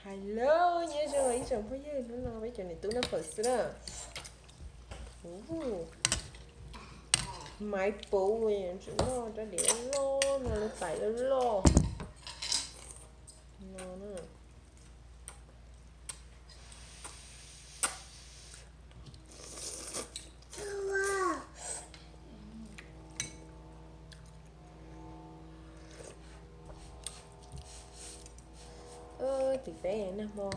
Hello, nyob zoo ib tsoom phooj ywg, hnub no peb cov niam tub noj fawm xwb na. Ub, maiv puv, tseem noj rab diav loj loj no, lub tais loj loj no na. Tim peb nag hmo,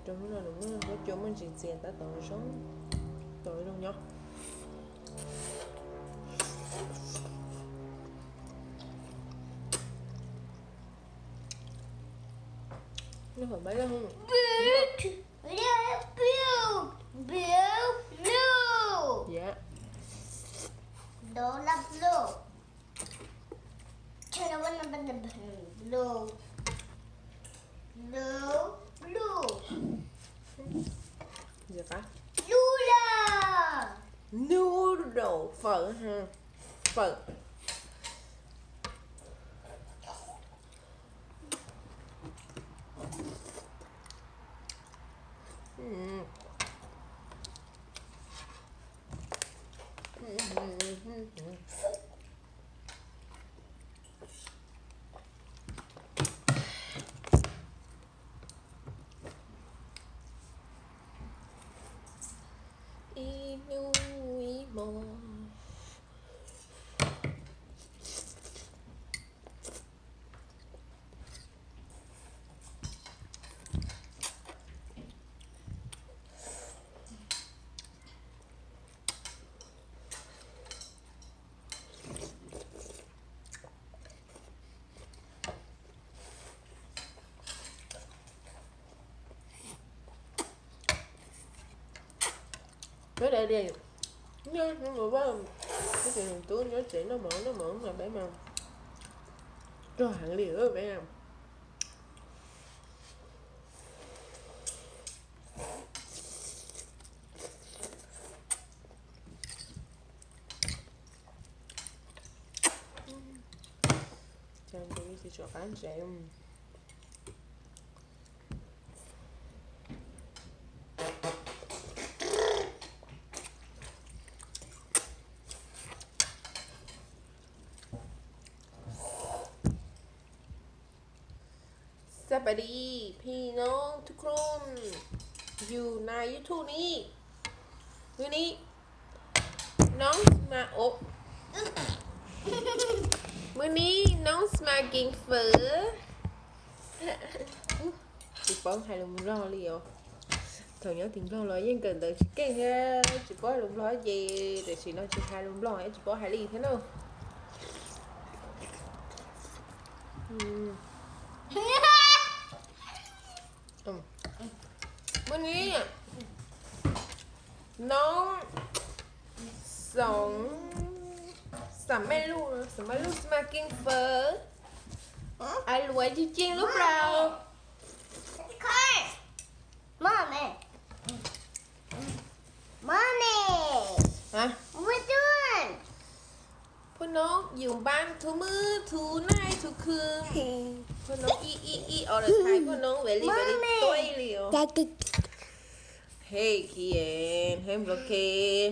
rau hnub no nws muaj huab cua muaj ntsis txias tab tom zoo, tom zoo nyob. Noj fawm maiv loj. Yep. Noodle, fawm, fawm. Ib hnub ib hmo. Nyob da da, nyob mus vaj, nyob tsev nws tub nyob tsev noj mov noj mov mas peb mas rog heev li peb. Tsis tshuav qab ntsev. Xab pas dis phis noob thuj khloom, yus na YouTube ni, hnub ni noob mas, hnub ni noob mas keev fawm. Tsis paub hais lus Nplog li os. Thaum nyob tim Nplog los yeej kawm ntawv tsis keej thiab tsis paub hais lus Nplog ces tam sim no tsis hais lus Nplog tsis paub hais li thiab na. Hnub ni noob xoom, xoom mej luj, xoom mej luj mas keev fawm. Ai luav cig cig lub plaub. Phoj noob yus npab thu mwb thu naij thu khw. Phoj noob ib ib ib all the time, phoj noob very very tuaj li os. Hey Kian, hey Nplog Kian.